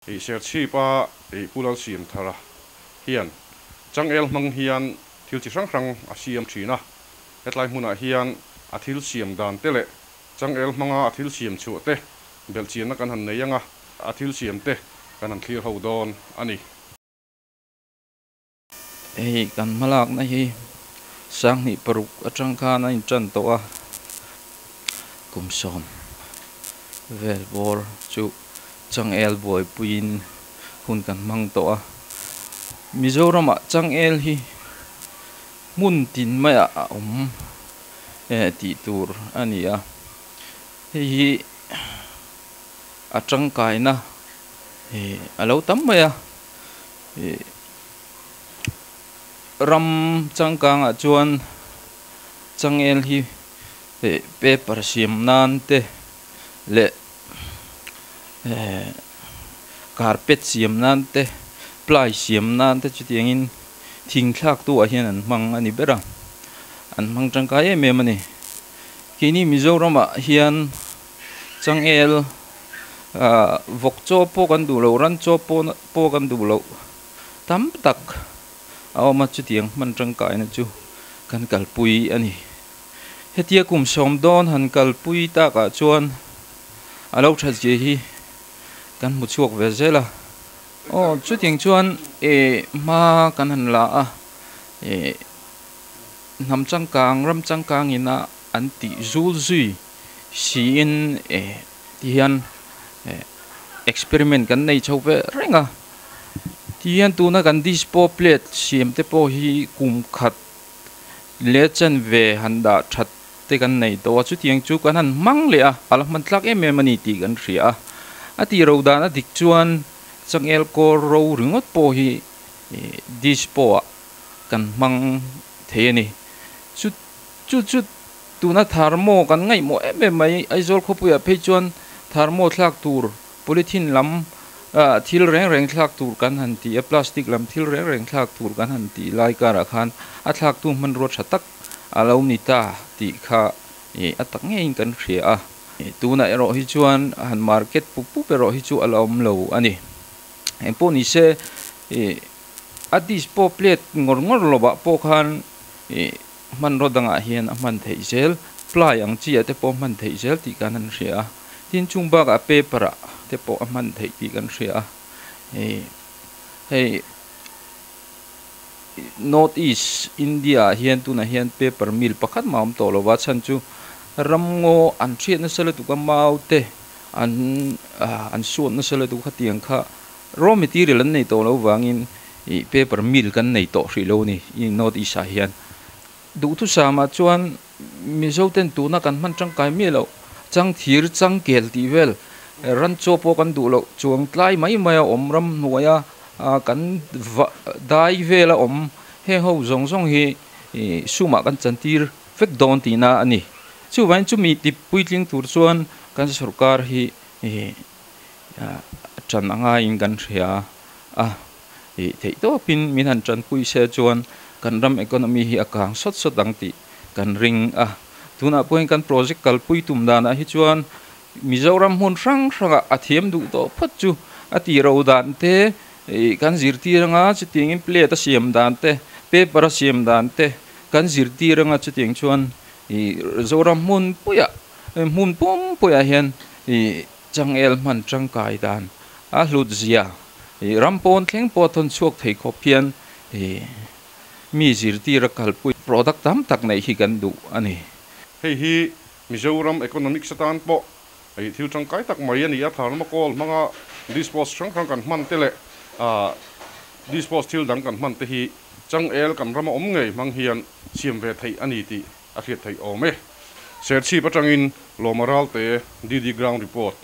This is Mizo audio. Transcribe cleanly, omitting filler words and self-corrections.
I Serchhip-a i Pu Lalsiamthara hian changel hmang hian thil chi hrang hrang a siam thin a, hetlai hmunah hian a thil siam dan te leh changel hmanga a thil siam chhuah te belhchianna kan han nei ang a, a thil siam te kan han thlir ho dawn a ni. Hei kan hmalakna hi 2006 atang khan a intan tawh a, kum sawm vel bawr chu changel buaipuiin hun kan hmang tawh a. Mizoramah changel hi hmun tin maiah a awm tih tur a ni a, hei hi a tangkaina a lo tam mai a. Ram changkangah chuan changel hi paper siam nan te leh carpet siam nan te ply siam nan te chutiangin thing thlak tu ah hian an hmang a ni ber a, an hmang tangkai em em a ni. Keini Mizoramah hian changel vawk chaw pawh kan duh loh, ran chaw pawh kan duh loh tam tak a awm a, chutiang hman tangkaina chu kan kalpui a ni. Hetia kum sawm dawn han kalpui takah chuan a lo that zia hi kan hmu chhuak ve zel a. Aw chutiang chuan hma kan han la a, hnam changkang ram changkang ina an tih zul zui siin tihian experiment kan nei chho ve reng a. Tihian tuna kan dispo plate siam te pawh hi kum khat leh chen ve han dah that te kan nei tawh a, chutiang chu kan han hmang leh a, a la hman tlak em em a ni tih kan hria a. A tih ro dan a dik chuan changel kawr ro ringawt pawh hi dispo ah kan hmang thei a ni. Chu chu chu tuna thermo kan ngaihmawh em em mai, Aizawl khawpuiah phei chuan thermo thlak tur polythene lam thil reng reng thlak tur kan han ti a, plastic lam thil reng reng thlak tur kan han tih lai karah khan a thlaktu hmanrua tha tak a lo ni ta tih kha a tak ngeiin kan hria a. Tunah erawh hi chuan han market pup pup erawh hi chu a la awm lo a ni. Engpawh ni se a dispo plate ngawr ngawr lovah pawh khan hmanraw dangah hian a hman theih zel, ply ang chi ah te pawh a hman theih zel tih kan han hria a. Tin chung bakah paper ah te pawh a hman theih tih kan hria a. Hei North East India ah hian tunah hian paper mill pakhat mah a awm tawh lo va, chhan chu ramngaw an hriat nasa lutuk a, mau te an an suat nasa lutuk khatiang kha raw material an nei tawh lo vangin ih paper mill kan nei tawh hrih lo a ni North East ah hian. Duhthusam ah chuan Mizo ten tuna kan hman tangkai miah loh, changthir, changkel tih vel ran chaw pawh kan duh loh chuang tlai mai mai a awm ram hnuaia kan dai vel a awm heng ho zawng zawng hi sumah kan chantir vek dawn tihna a ni. Chuvangin chumi ti puitling tur chuan kan sorkar hi tan a ngaiin kan hria a, theihtawpin min han tanpui se chuan kan ram economy hi a kang sawt sawt ang tih kan ring a. Tunah pawhin kan project kalpui tum danah hi chuan Mizoram hmun hrang hrangah a thiam duh tawh phawt chu a tih ro dan te kan zirtir anga chutiangin plate a siam dan te, paper a siam dan te kan zirtir anga chutiang chuan Zoram hmun puiah hmun pum puiah hian changel hman tangkai dan a hlut zia ram pawn thleng pawh a thawn chhuak thei khawp hian mi zirtir a kalpui product tam tak neih hi kan duh a ni. Hei hi Mizoram economics atan pawh thil tangkai tak mai a ni a, thermocol hmanga dispose hrang hrang kan hman te leh dispose thil dang kan hman te hi changel kan rama awm ngei hmang hian siam ve theih a ni tih a hriat theih awm e. Serchhip atangin Lawma Ralte, DD Ground Report.